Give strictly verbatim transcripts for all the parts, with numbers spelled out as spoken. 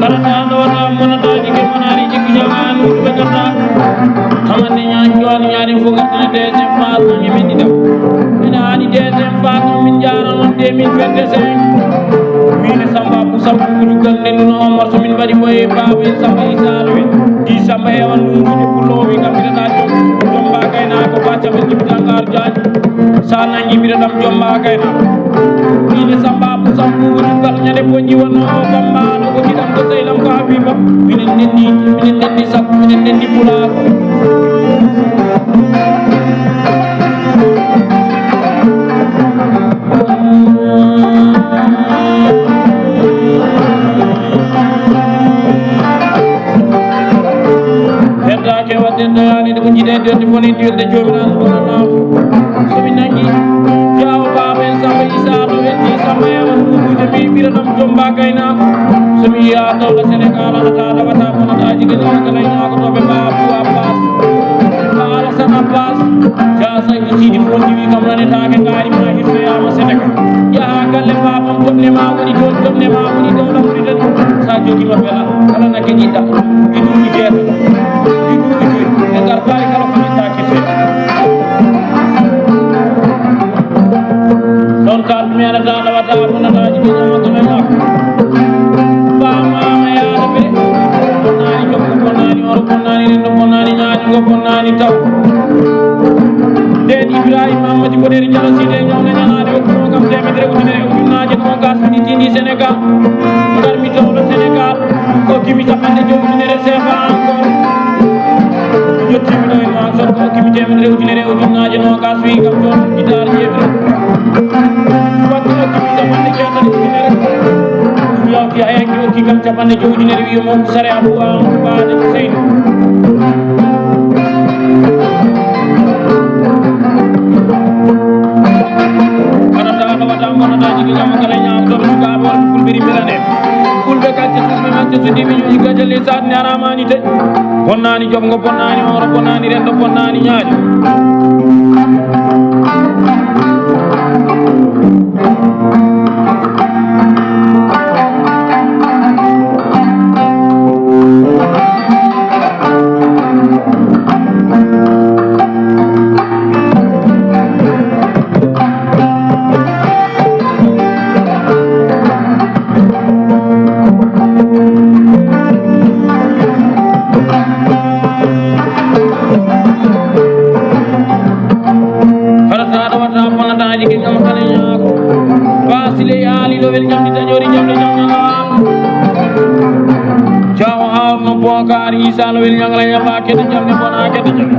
Kala taanɗo wata monataaji ke monaani jikku jamaanu ɓe gata. Tamande ñaani jooni ñaani fof ngartana deuxième phase no ñemendi ɗam. Ene haani deuxième phase o min njaara noon deux mille vingt-cinq. Min e Samba Abou Samba Boubou Diouf Kane nden ɗum o morso min mbaɗi mo e Baba en Samba Issa Laobé. Di Samba Ewan Lumbude Pullo o wi kam mbiɗa ɗa jom jom mba gaynaako ba camen jibitangaar jaaji. Sa nangi mbiɗa ɗam jom mba gaynaako. Min e Samba Abou Samba Boubou Diouf Kane ñande bonji wonno o kam mbaɗo ko giɗam ko sehlam ko Habiba. Minen ndenndi minen ndenndi sappo minen ndenndi pulaar. Heddaaki e waɗde doyaani ko njiɗe jodde foni diwde joomiraaɗo ko Allah. So mi nangi jaawo baaba en Samba Issa to wetti Samba Ewan Buubuujo mi ɓira ɗam jomba gaynaako. So mi yiya dawla Sénégal aɗa taɗa wata bonataaji gani on kala ina ko to ɓe mbaa Abou Abbas. Mbaa Alassane Abbas. Jaa sañi siidi fof ndiwi kam nanetaake ngaari ma hirtoyaama Sénégal. Yaha galle baabam jomne ma woni toon jomne ma woni dawla Mauritanie. Sa jogiima bela kala nagge jiɗɗa. Ɗi ɗum mi jeeta. Ɗi ɗum mi joyi. Ɓe ngar baali kala ko jiɗɗa kitte. Ɗon kar mi aɗa daɗa wata bonataaji ɓe ñama ko men mak. Bamama yaade ɓe. Bonnaani jokko bonnaani oro bonnaani rendo bonnaani ñaañugo bonnaani taw. Nden Ibrahima Amadou Bodere Jalo Side ñawna ñanaade o ko kam temedere ujunere ujunnaaje nogas mi tindi Sénégal. Ngarmi tawɗo Sénégal. Hokkimi capanɗe jowi ujunere sefa encore. Jottimi ɗo e ma sokko hokkimi temedere ujunere ujunnaaje nogas wi kam toon gidaar jeetro. Wadde hokkimi capanɗe jeetati ujunere. Ɗum yawti hayanki hokki kam capanɗe jowi ujunere wiyo mo ko sare Abou Amadou Bade Seydi. Kono tawa ko wata bonata jigi kam kala ñaam to sukaaɓe won fulɓe rimbirane. Fulɓe kacce susɓe macce so diwi ñuuji gajale satni aramani te. Bonnaani jom ngo bonnaani oro bonnaani rendo bonnaani ñaajo. Hara sa ɗo wata bonataaji ke ñama kala ñaako. Basile yaali ɗo wel ñamdi dañori ñamde ñamnanaa. Jawo haawno bookaari Isa no wel ñangla ñama kede jamde bona kede jamde.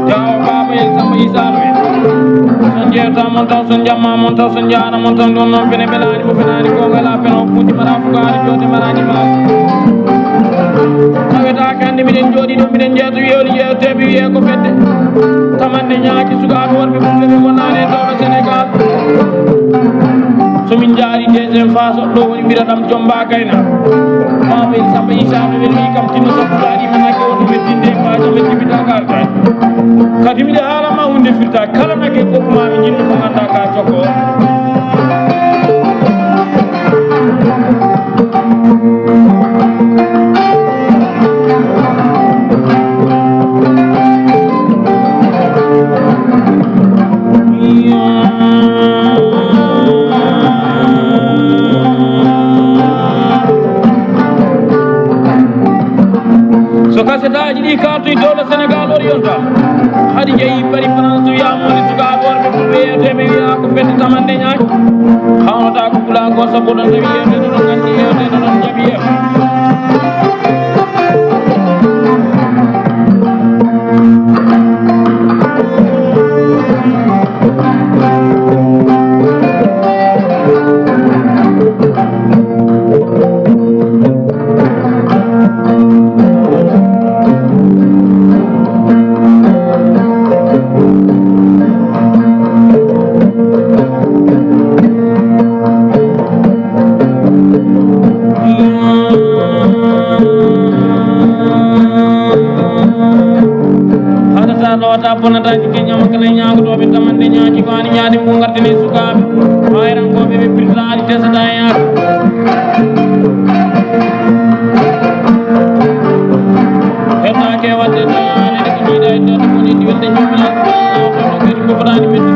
Jawo baaba en Samba Isa no wel. Son jeeta mon taw son jamma mon taw son jaara mon taw ɗon noon pene ɓelaani mo fenaani ko ngala peno fuuji mara fukaari joote maraji mara. Tawetaake hannde miɗen jooɗii ɗo miɗen jeeto wiyoli yeeteɓe wiye ko fedde. Tamande ñaaki sukaaɓe wonɓe fulɓe ɓe wonnaani e dowla Sénégal. So min njaari deuxième phase ɗo woni mbira ɗam jomba gayna. Baaba en Samba Isa no welwi kam tinno sappo laaɗi men hakke woto mettinde e baajo men jibita gargaji. Kadi miɗe haalama hunde firta kala nagge fof ma mi jinno ko ganda ka jokko. So kasetaaji ɗi kaltoy dowla Sénégal oriental haɗi jeyi Paris France wiya moni sukaaɓe worɓe fulɓe yewteɓe wiya ko fedde tamande ñaaki. Hawnata ko pulagol sabu ɗon tawi yewtede ɗon nganndi yewtede ɗon jaɓi yew. Lowata bonata jikke ñama kala ñaagotooɓe tamande ñaaji ko ani ñaade mbo ngartene sukaaɓe. Hayrankooɓe ɓe pirtaali tesata e yaaka. Hettaake wadde to yaade ko jiida e derde ko ni diwelde jomina. Ko kadi ko fotani metti.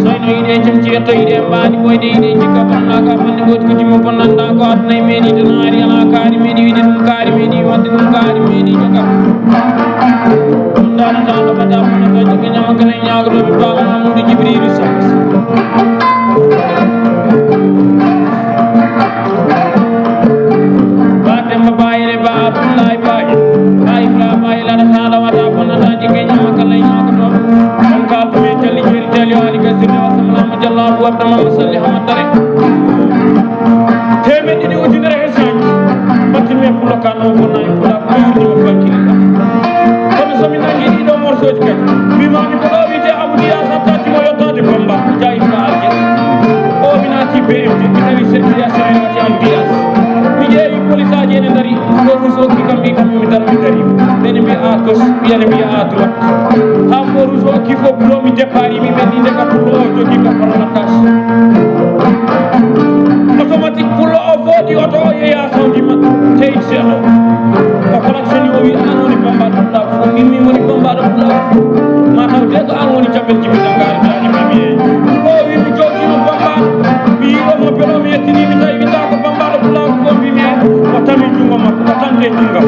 Soyno yiɗe cemci yetto yiɗe mbaadi boyde yiɗe jikka bonnaka bande goti ko jimmo bonnanda ko aduna e meɗi to naari ala kaari meɗi wiɗe ɗum kaari meɗi wadde ɗum kaari meɗi jokka. Ɗum danata ɗo bata bonnata jikka ñama kala e ñaagotoɓe baba mamudu jibrilu sams. Ba Demba Baye le ba Abdoulaye Baye. Ba Ibra Baye la dafa da wata bonnata jikke ñama kala e ñaagotoɓe. Ɗum ka ɗum e jalli jeeri jali o ali gasirde o samlama jalla abu abda mama salli hamadare. Teemeɗɗe ɗiɗi ujunere he sanji. Battinmi e pulo kan o bonna e pula ko yurni o bankiri. Kono so mi nangi ɗiɗo morceauji kadi. Mbimami ko ɗo wiyete Amadou Yasa tati mo yottade Bamba. Jayi ko alje. O mi naati B M T, mi tawi service assurance wati Amadou Yasa. Mi ƴeewi police aji ene dari. Ko ɗum so okki kam mbi kam mi dar mi dari. Ɓene mbiya a kos, ɓiyane mbiya a droite. Ha ko ɗum so okki fof bulo mi départ mi ɓenni nde ka pullo o jogi ka pullo attache. Automatique pullo o fooɗi oto o yeeya sawdi makko. Tey seeɗa. O collectionné o wi an woni bambaɗo pulaagu fof. Min min woni bambaɗo pulaagu fof. Ma taw de ko an woni jaɓel jibi dangare dani mimi e. Pullo o wi mi jowtino bambaɗo. Mi yiɗo mo beɗo mi yettini mi tawi winda ko bambaɗo pulaagu fof mbimi e. O tami jungo makko o tamde jungo.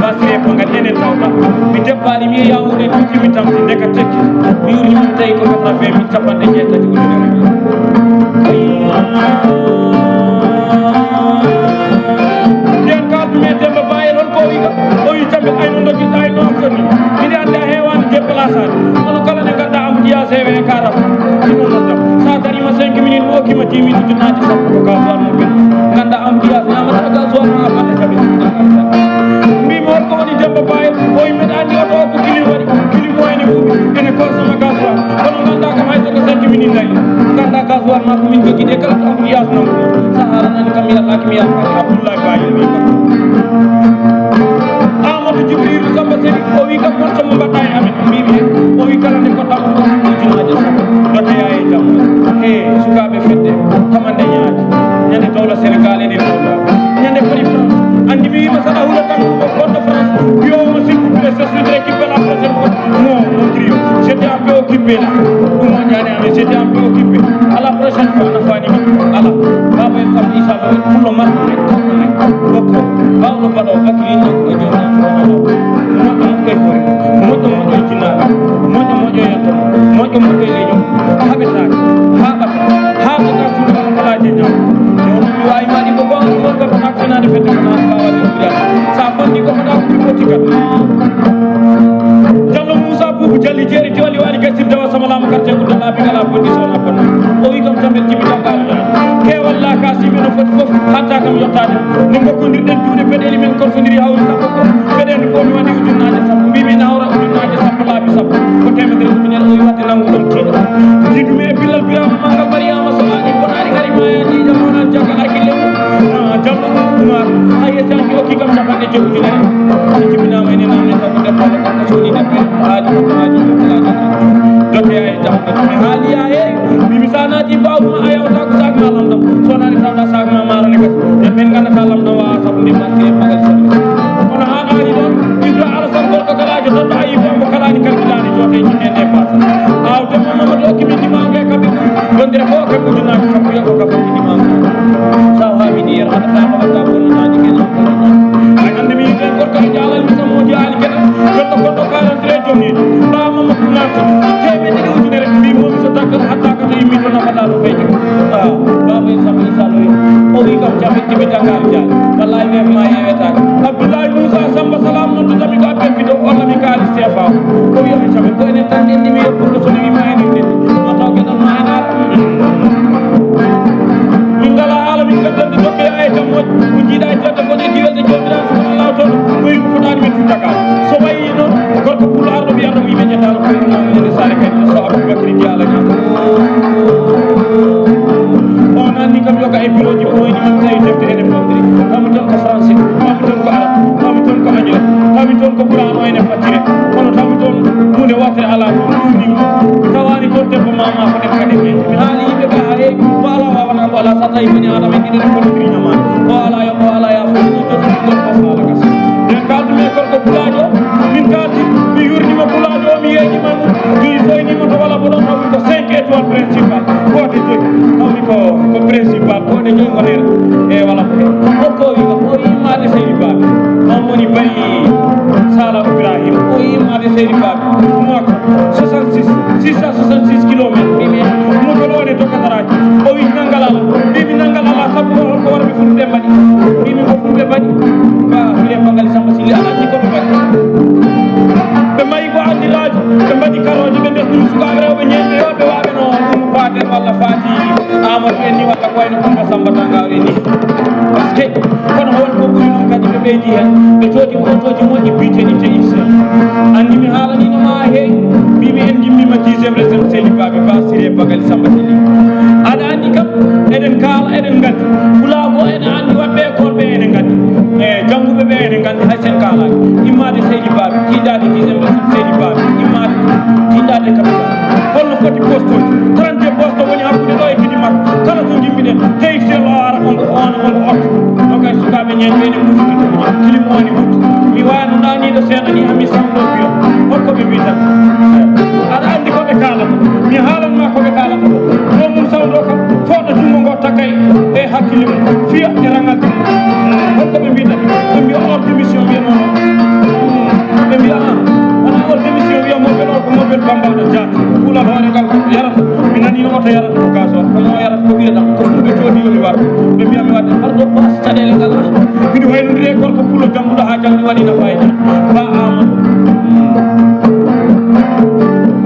Basire ko ngal enen tawta. Mi départ mi yawude tuuti mi tamti ndeka tekki. Mi yurni mi tawi ko quatre-vingt mille capanɗe jeetati ujunere. Nden kaldu mi e Demba Bayel hol ko wi o wi tambe ay no dogi ay no soni. Miɗa andi a heewani déplacé. Kono kala ne ganda am diya sewe e karaf. Ino nodda. Sa dari ma cinq minutes mo kima dix minutes naati sappo ko gasoil mo ben. Ganda am diya na ma gasoil ma ma ta jabe. Mbi mo ko woni Demba Bayel o wi meɗa andi oto ko kili wari. Kili mo ene fu ene consomme gasoil. Kono ganda kam hay soko cinq minutes nayi. Ganda gasoil ma ko min jogi de kala ko am diya na. Sa haranani kam yalla ki mi yalla Abdoulaye Bayel wi kam. Amadou Djibril Samba Seri o wi kam won somo mbaɗɗa e amen mbimi o wi kala nde koɗɗa mo ɗon ujunaaji sappo. Noteya e jam e sukaaɓe fedde tamande ñaaji ñande dowla Sénégal ene ɗoɗa ñande paris France. Andi mi wima saɗa hula tan ko goɗɗo France wiyowoma s'il vous plaît sessude équipe la prochaine fois. Non mon griot j'étais un peu occupé là. Ɗum moƴƴani amen j'étais un peu occupé. À la prochaine fois no fanima. Ala baba en kam isa lo pullo marɗo rek. Bokko bawɗo baɗo bakri nanɗo jomna fona law. Moƴƴo moƴƴo e hoore moƴƴo moƴƴo e jinnaɓe. Moƴƴo moƴƴo e yonto moƴƴo moƴƴo e leño. Haɓetaake haɓata haɓata suudu kala jeñam. Yo mi wawi maɗi ko gonga gonga ko hakkanade fedde ko nan kawade. Sa fonni ko fada ko fotti kat. Jallo Moussa Boubou Jalli jeeri joli wali gasir dawa sama lama karte ko dala bi kala bonni sona ko. O wi kam tambe jibi tan kala. Ke walla ka sibe no foti fof hatta kam yottade. Ni ko ko ndir den juude pedeli men ko so ndiri hawri sappo ko. Pedeli fof mi wadi ujunnaje sappo. Mbi mi na hawra ujunnaje sappo laabi sappo. Ko temedere ujunere o wi wadde nangu ɗon tiiɗo. Jidu me bilal birama manga Mariama so ani bonari hari ma ya ni jamana jaga akile. Jallo Umar aye tan joki kam capanɗe jowi ujunere. Jibinama ene namne tan ko debbo ko soni debbo. Haaju ko haaju ko haaju. Dokke ay jam ko mi haali ay. Mi misanaji bawma ayawta ko sagma lamdam. Sonani tawda sagma marani kas. En men ganda lamdam wa sabu ndi marti e magal sabu. Kono ha ari don ibra ala san gorko kalajo don ayi bambo kalaji kalkilani jote jinde ne pas. Aw to mama mo doki mi dimange kabi. Don dire fo kabi dina ko ko ko kabi dimange. Saw ha mi diyer hada ta ma ta ko na ni ke na. Ay ande mi den gorko jaalal mi samo jaali ke. Gorko ko kalan tre joni. Ba mama ko na ko. Tebe ni ujunere bi mo so takal hatta Koto yimɓe to nafata to feyde. Ah, baba en sabu isa loyi. O wi kam jaɓe jiɓe Dakar jaali. Wallahi ɓe ma yewetaake. Abdoulaye Moussa Samba Salam noddata mi ko appen video o lami kaali sefa. O wi on jaɓe ko enen tan ndenndi mi yeppurɗo so mi wi ma enen ndenndi. Ma taw geɗal ma en ara. Min ngala haala min gaddande dokke e jam moƴƴo. Ko jiiɗa e jodde ko ɗe diwelde joomiraaɗo subhanahu wa ta'ala. Ko yimɓe fotaani men tun Dakar. So wayi noon gorko pulaar ɗo mbiyata ko yimɓe ñettaano ko yimɓe ñaamo ñande saare kadi so Aboubacry Diallo ñaamo. On anndi kam yoga e bureau ji ko wayni man tawi defte ene pamdiri. Kam tan ko Kadi mi haali yimɓe ɓe haa heewi, ko alaa waawata, ko alaa, so tawi bani Aadama en ɗiɗo ɗi kono trina ma, ko alaa yo, ko alaa yaa fof ɗum joɗɗo ɗum ɗon ko faala gas. Nden kaaldu men gorko pulaajo, min kaaldi, mi yurniima pulaajo o, mi yeeƴiima mo, mi soyniima to wala boɗon, tawi ko cinq étoiles principal, goote joyi, tawi ko, ko principal, goote joyi ngon heen e wala boɗon. Gorko o wi kam, o wi maade Seydi Baaɓe, on woni bari Sala Ibrahima, o wi maade Seydi Baaɓe, ɗum ko soixante-six, six cent soixante-six kilomètres. Mbimi, moto ɗo ne tokkataraki. O wi, "Nanngal Allah." Mbimi, "Nanngal Allah, sabu ko holko wara ɓe fulɓe mbaɗi?" Mbimi, "Ko fulɓe mbaɗi?" Ba, file bangal Samba Sili, ala ni ko ɓe mbaɗi. Ɓe mbayi ko anndiraaji, ɓe mbaɗi karooji, ɓe ndesni sukaaɓe rewɓe ñeeñɓe, yo ɓe waaɓe no Umu Faate walla Faati Amadou en ni, walla ko wayno Kumba Samba Tangaaru en ni. Parce que kono won ko ɓuri ɗum kadi ɓe ɓeydi heen, ɓe coodi motooji moƴƴi biyeteeɗi T X. Anndi mi haalaniino ma heewi, mbimi en ngimmiima dixième région Seydi Baaɓe Ba Siré Bagali Samba Seydi. Aɗa anndi kam, eɗen kaala, eɗen nganndi. Pulaagu o ene anndi, waɗɓe école ɓe ene nganndi. E jannguɓe ɓe ene nganndi, hay sen kaalaaki. Immaade Seydi Baaɓe, tiiɗaade dixième région Seydi Baaɓe, immaade, tiiɗaade capital. Holno foti poste uji? Trente-deux poste woni hakkunde ɗo e Kidimaka. Kala to ngimmiɗen, T X L o ara, on, on, on, on. Ɗo kay sukaaɓe ñeeñɓe ene kuufi bituuji. Kilim o ene wuttu. Mi wayno ɗaaniiɗo seeɗa ni, hami samno biyo. Holko ɓe mbiyata? Aɗa anndi ko ɓe kaalata. Mi haalan ma ko ɓe kaalata ko. Ɗo mum sawndo kam, fooɗa junngo ngo takay e hakkille mum. Fiya e raŋal mum. Holko ɓe mbiyata? Ɓe mbiya hors de mission wiyano. Ɓe mbiya, ah, wona hors de mission wiya mobel o ko mobel bambaɗo jaati. Kuulal hoore ngal ko yarata. Mi nani no oto yarata ko gasoil. Kono o yarata ko ɓiyeɗam. Ko ɗum ɓe coodi yo mi war. Ɓe mbiya mi wadde farɗo paas caɗeele ngal. Miɗo waynodiri e gorko pullo dambuɗo haa jam mi waɗi nafa e ɗum. Ba Amadou.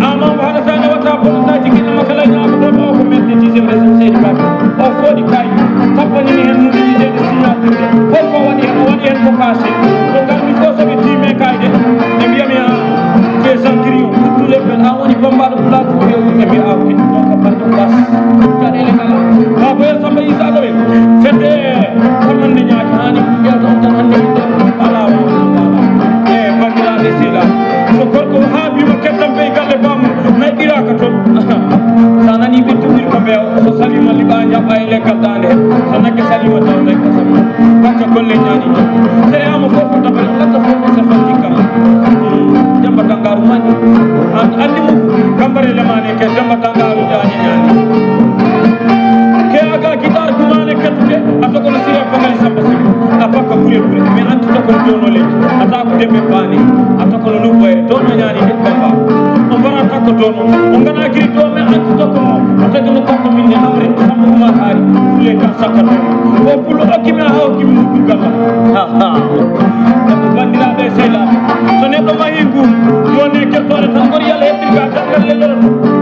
Amadou haɗata newata bonata jiggiɗo makala ñaama ɗon o ko mette dixième région Seydi Baba. O fooɗi kay. Tappanini hen mum yiɗede signature. Holko waɗi hen? O waɗi hen ko kaase. Ko ngarmi ko soɓe tiime kayde. Ɓe mbiyami a. Te sankiri yo. Tous les peines. A woni bambaɗo pulaar ko yo. Ɓe mbiya a ko ɗum ɗon ka balɗo bas. Caɗeele kala. Baboye Samba Isa ɗo en. Fedde Kamande ñaaki haani ɗum ƴeewta on tan hannde min ɗo alaa waawaa waawaa. E banndiraaɓe sehilaaɓe, so gorko haabiima kettam bey galle baamu nayɗiraaka toon. So a nanii ɓe tuɓɓiri ko mbeewa, so saliima liɓaa njaɓɓaa e leggal daande hee, so nagge saliima taw tawi ko sama. Bakka golle ñaani jam. Sereyaama fof ko dabare, lakka fof ko sefan jikkam. Demba Tangaaru mani. An anndi mo gambare lemaane ke Demba Tangaaru jaani ñaani. Ke aga guitar kumane kettude a tokono sire bangali Samba Siri a bakka bure bure mais anti tokono dono lekki a taku dembe bani a tokono luboyre dono ñaani de bamba o mbara takko dono o ngana giri do mais anti tokko mo o tegono takko min ne amri sambu ma hari fule ka sakka dono o pulo okki mi a hawki mi muddu galla ha ha ko bandiraɓe sela so neɗɗo mahi ngu yone kettore tan gori yalla hettirga tan galle loro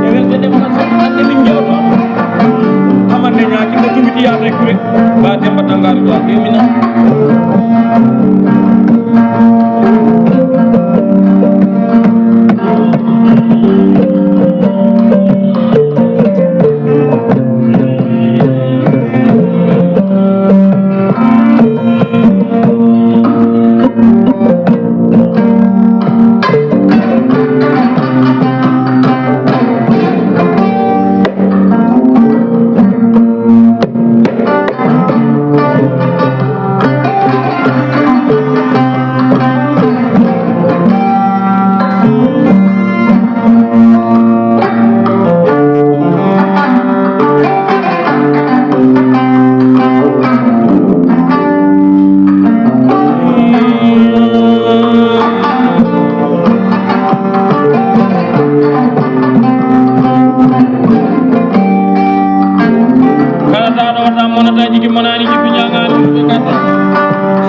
e welde de ko tan ande min jewoto Amande ñaaki ko jubiti yaade kure ba Demba Tangaaru Dia ɓe mina. Kala taɗo wata monata jiki monani jiki ñangani ɓe kata.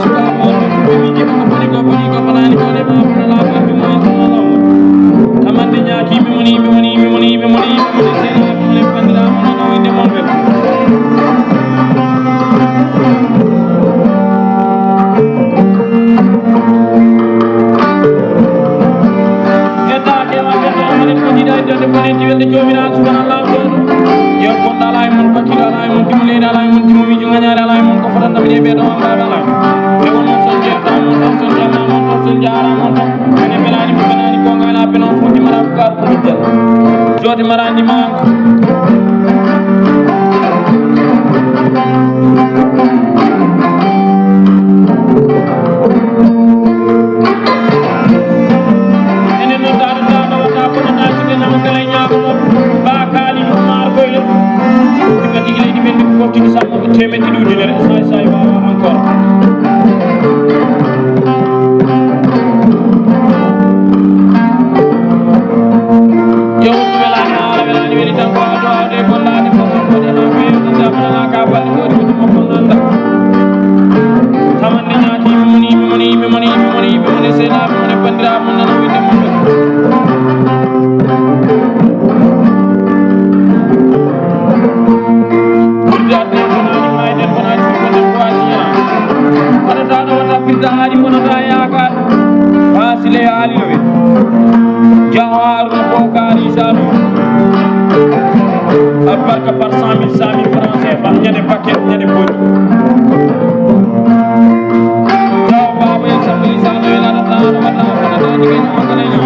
Suka mo ko ɓe miji ko boni ko boni ko monani ko de ma ko la ko dum ma ko la. Amande ñaaki mi moni mi moni mi moni mi moni mi moni sena mi moni pandira mo no inde mon be. Etaake wa ɓe ɗo minen ko jiɗa e jonde bonenti welde joomiraaɗo subhanallah. Yo bonɗo alaa e mon, bakkiiɗo alaa e mon, dimleede alaa e mon, dimomiijo ŋañaare alaa e mon, ko fotanta mbiɗe ɓe ɗo ambaɓe alaa e mon. Nde wonno son jeertama mon tan, son jamma mon tan, son jaarama on tan. Ene mbelaani mo mbelaani ko ngayla beno fof di mara fukar ko mitten. Joote mara ndi ma. Teemedde ɗiɗi ujunere, saay saay waawaa encore. Yewtu welaani, haala welaani, weli tan ko adoo adoo e gollaade, ko ɗum ko ɗen ko yewtata, ko ɗen ka balɗe ko ɗum ko ɗum nanda. Tamande ñaaki, mi moni, mi moni, mi moni, mi moni, mi moni, seyɗaaɓe mon e banndiraaɓe mon nana winde mum. Ɓurdaade bonaaji, maayden bonaaji, ko ɗen ko addi ñaa. Waɗata ɗo wata pirda haali bonata yaakaar. Haa Sile Aali Lowe. Jaw Haruna Bokari Salo. Albarka par cent mille, cent mille francs C F A, ñande paquet, ñande boni. Jaw Baba e Samba Isa Lowe, la data, la data, la data, la data, la data.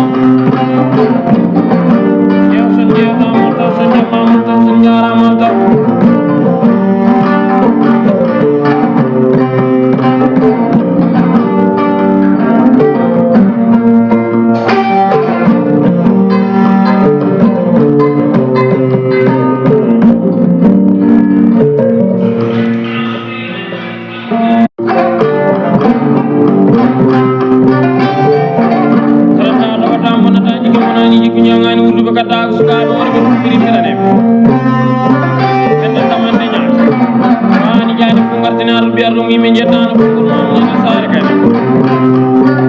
Yew sun jeeta mon taw, sun jeeta mon taw, sun jaara mon taw. Tarata ɗo wata bonata jikki bonani jikki ñangani wurduɓe kadda ko sukaaɓe worɓe ɗum ɓiri ferane. Ɓen tamande ñaat. Wani jaani fu ngartinaɗo biyar ɗum yimɓe jettano ko pour mamnana saare kadi.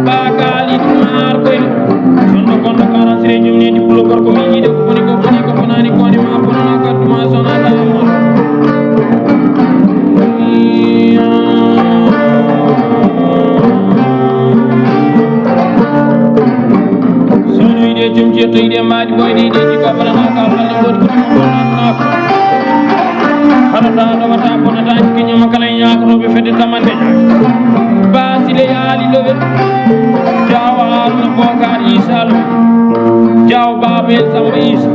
Ba kaali ɗum ar koyɗe. Sonno kondo karan sire ñum ne di pulo gorko mi yiɗe ko boni ko boni ko bonani ko ne ma bonana kaddu ma sonata mo. Sono ide jom je to ide madi boy de de ka bala na ka bala na ko na ko. Hano ta do ta bona ta ki nyama kala ya ko be fete tamande. Ba sile ya ali do be. Jawa Haruna Bokar Isa lo. Jaw Baaba en Samba Iisa.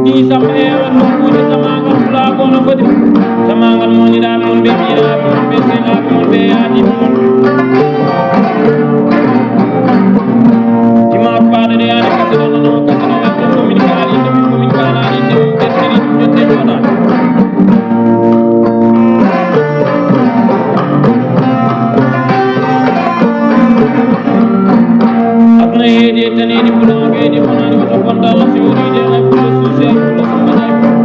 Ɗi Samba en nokkuuje tamaangal pulaagu no foti. Tamaangal mawniraa mon ɓe ɓiiraaɓe mon ɓe sehlaaɓe mon ɓe yaadiiɓe mon. Dimanche paɗo de yaade kasino nono kasino wetto komin kaali inde mum komin kaalaani inde mum ɓertiri ɗum jonde jooɗaade. Aduna heedi e taneedi, pulaaɓe heedi, konaani wata bonta, Allah si woni de, ay pullo suusi, ay pullo sumbata, ay pullo.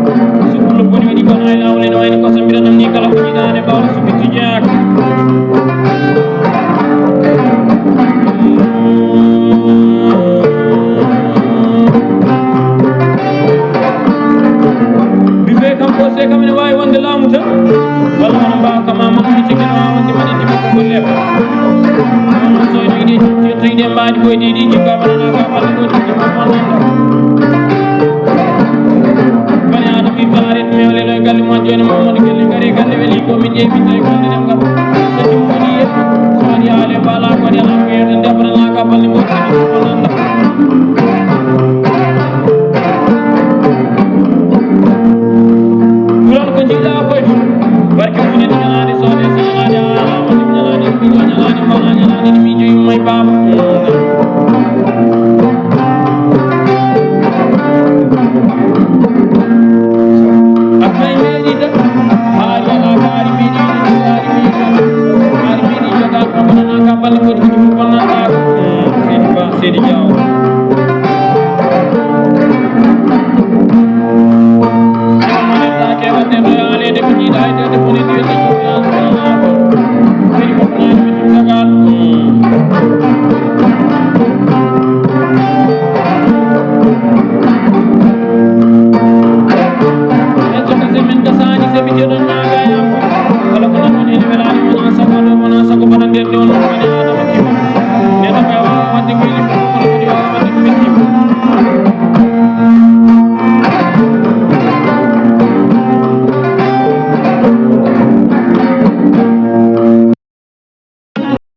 So pullo boni waɗi kono ay laawol ene wayno ko sambira ɗam ni kala ko jiɗaade ɓawɗo suɓiti jeyaaka. Bibe kam ko se kam ene waawi wonde laamu tan. Walla hono mbaawa kama makko mi cekene waawa wonde mbaɗen ɗi makko golle. Kono so ene yiɗi ƴettoyde mbaadi koye ɗi ɗi jikka mbaɗana ka ɓalli ko ɗi ɗi makko nanda. Bani Adama ittaare ɗum e wale ɗo e galle mo jooni Mamadou Gelle ngari galle weli ko min ƴeewi min tawi golle ɗen ngal. So ɗum woni e so waɗi haale mbala ko waɗi ala ko yewten debbo tan la ka ɓalli ko ɗi ɗi makko nanda. Ɓural ko jiɗɗa koye ɗum. Barke mum en ñalaande soode so ñalaande alaama ɗum ñalaande ɗum ɓiɗɗo ñalaande mbala ñalaande ɗum miijo yumma e baaba. Akkay meeɗi de. Haali ala kaari meeɗi de. Kaari meeɗi de. Kaari meeɗi de. Kaari meeɗi de. Kaari meeɗi de. Seydi Ba, Seydi Diaw. Ammanata ke wonde ɗo yaaleede ko jiiɗa e dede ko